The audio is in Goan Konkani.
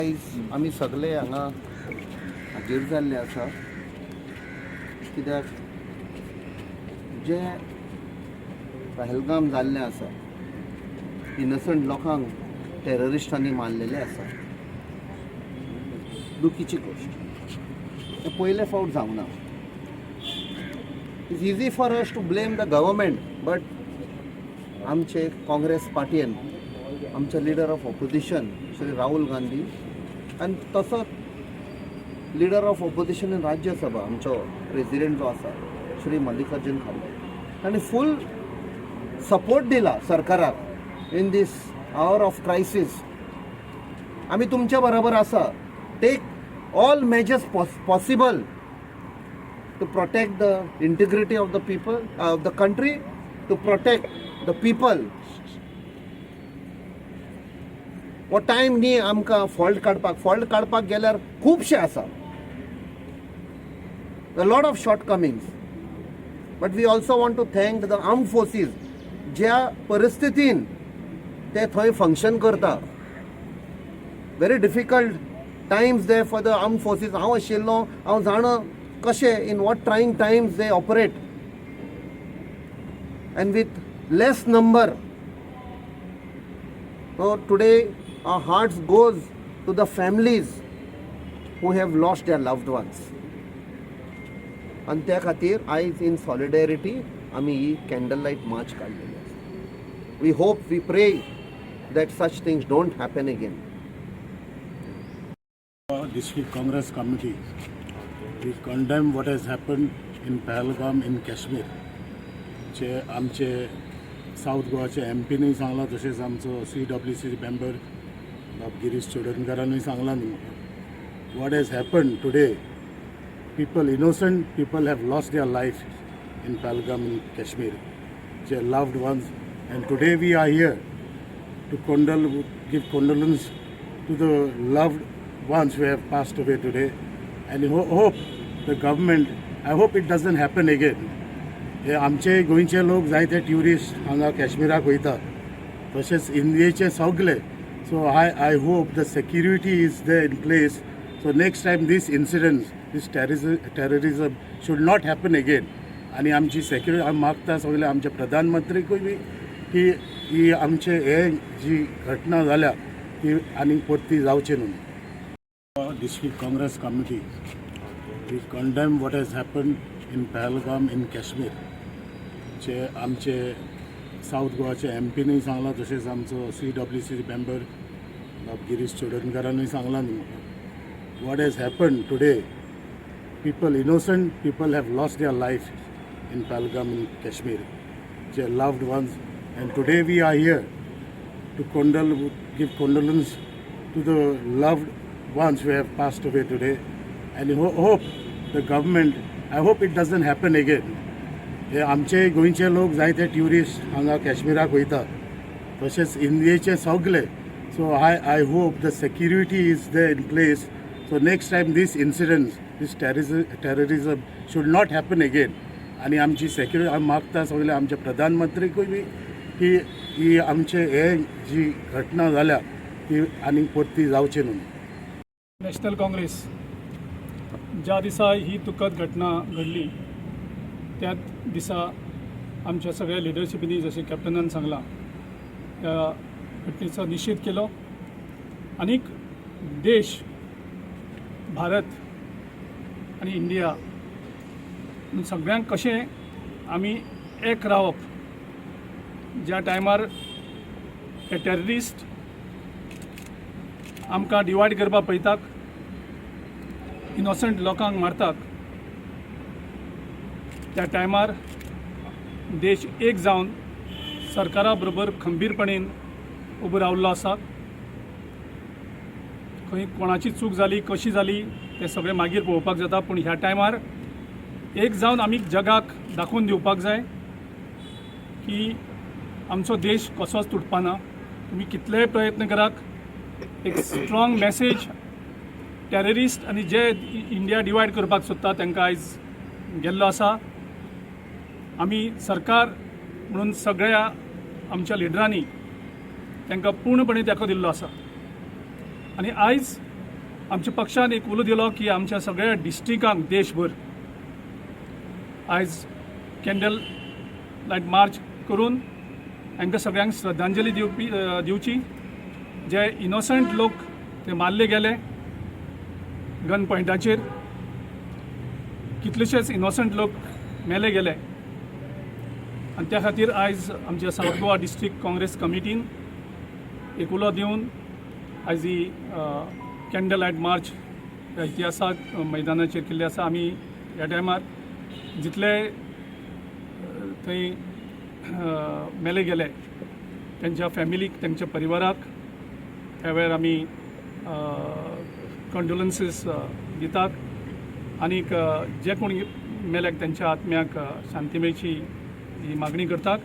आयज आमी सगळे हांगा हाजीर जाल्ले आसा, कित्याक जे पहलगाम जाल्लें आसा, इनसंट लोकांक टेररिस्टांनी मारलेले आसा. दुखीची गोश्ट. हें पयले फावट जावना. It's easy for us to blame the government, but आमचे काँग्रेस पार्टीन, आमचे leader of opposition Shri Rahul Gandhi आनी तसोच leader of opposition in Rajya Sabha, आमचो प्रेजिडेंट जो आसा श्री मल्लिकार्जून खरगे, तांणी फूल सपोर्ट दिला सरकाराक in this hour of crisis. आमी तुमच्या बरोबर आसा. Take all measures possible to protect the integrity of the people, of the country, to protect the people. हो टायम न्ही आमकां फॉल्ट काडपाक. फॉल्ट काडपाक गेल्यार खुबशे आसा, a lot of shortcomings, but we also want to thank the armed forces, ज्या परिस्थितीन ते थंय फंक्शन करता. Very difficult times they for the armed forces. हांव आशिल्लो, हांव जाणा कशें, in what trying times they operate and with less number. So today our hearts goes to the families who have lost their loved ones. आनी त्या खातीर आयज इन सॉलिडेरिटी आमी ही कॅन्डल लायट मार्च काडलेली आसा. We hope, we pray that such things don't happen again. District Congress Committee, we condemn what has happened in Pahalgam in Kashmir. जे आमचे साऊथ गोवाचे एम पीनूय सांगलां, तशेंच आमचो सीडब्ल्यूसी मेंबर बाब गिरीश चोडणकारानूय सांगलां न्हू, what has happen today, people, innocent people have lost their life in Pahalgam in Kashmir, their loved ones, and today we are here to give condolence to the loved ones who have passed away today, and hope the government, I hope it doesn't happen again. हे आमचे गोंयचे लोक जायते ट्युरिस्ट हांगा काश्मीराक वयता, तशेंच इंडियेचे सगळे. So I hope the security is there in place, so next time this incident, this terrorism should not happen again. आनी आमची सेक्युरिटी, आमी मागता सगळे आमचे प्रधानमंत्रीकूय बी की ही आमचे हे जी घटना जाल्या ती आनी परती जावची न्हू. District Congress Committee, we condemn what has happen in Pahalgam in Kashmir. जे आमचे साऊथ गोवाचे एम पीनूय सांगलां, तशेंच आमचो सीडब्ल्यूसी मेंबर बाब गिरीश चोडणकारानूय सांगलां न्हू, what has happen today, people, innocent people have lost their life in Pahalgam in Kashmir, their loved ones, and today we are here to give condolence to the loved ones who have passed away today, and hope the government, I hope it doesn't happen again. हे आमचे गोंयचे लोक जायते ट्युरिस्ट हांगा काश्मीराक वयता, तशेंच इंडियेचे सगळे. So I hope the security is there in place, so next time this incident, this terrorism should not happen again. आनी आमची सेक्युरिटी, आमी मागता सगळे आमचे प्रधानमंत्रीकूय बी की ही आमचे हे जी घटना जाल्या ती आनी परती जावची न्हू. नॅशनल काँग्रेस, ज्या दिसा ही दुःखद घटना घडली त्याच दिसा आमच्या सगळ्या लिडरशिपींनी, जशें कॅप्टनान सांगलां, त्या घटनेचो निशेध केलो आनीक देश भारत आनी इंडिया म्हणून सगळ्यांक कशें आमी एक रावप, ज्या टायमार हे टेररिस्ट आमकां डिवायड करपाक पळयतात, इनोसंट लोकांक मारतात, त्या टायमार देश एक जावन सरकारा बरोबर खंबीरपणेन उबो रावल्लो आसा. खंय कोणाची चूक जाली, कशी जाली, तें सगळें मागीर पळोवपाक जाता, पूण ह्या टायमार एक जावन आमी जगाक दाखोवन दिवपाक जाय की आमचो देश कसोच तुटपाना. तुमी कितलेय प्रयत्न करात, एक स्ट्रॉंग मॅसेज टेररिस्ट आनी जे इंडिया डिवायड करपाक सोदता तांकां आयज गेल्लो आसा. आमी सरकार म्हणून सगळ्या आमच्या लिडरांनी तांकां पूर्णपणे तेंको दिल्लो आसा आनी आयज आमच्या पक्षान एक उलो दिलो की आमच्या सगळ्या डिस्ट्रिक्टांक देशभर आयज कॅन्डल लायट मार्च करून हांकां सगळ्यांक श्रद्धांजली दिवपी दिवची. जे इनोसंट लोक ते मारले गेले गन पॉयंटाचेर, कितलेशेच इनोसंट लोक मेले गेले आनी त्या खातीर आयज आमच्या सावथ गोवा डिस्ट्रिक्ट काँग्रेस कमिटीन एक उलो दिवन आयज ही कॅन्डल लायट मार्च ह्या इतिहासाक मैदानाचेर केल्ली आसा. आमी ह्या टायमार जितले थंय मेले गेले त्यांच्या फॅमिलीक, त्यांच्या परिवाराक ह्या वेळार आमी कंडोलन्सीस दितात आनीक जे कोण मेल्याक त्यांच्या आत्म्याक शांती मेळची ही मागणी करतात.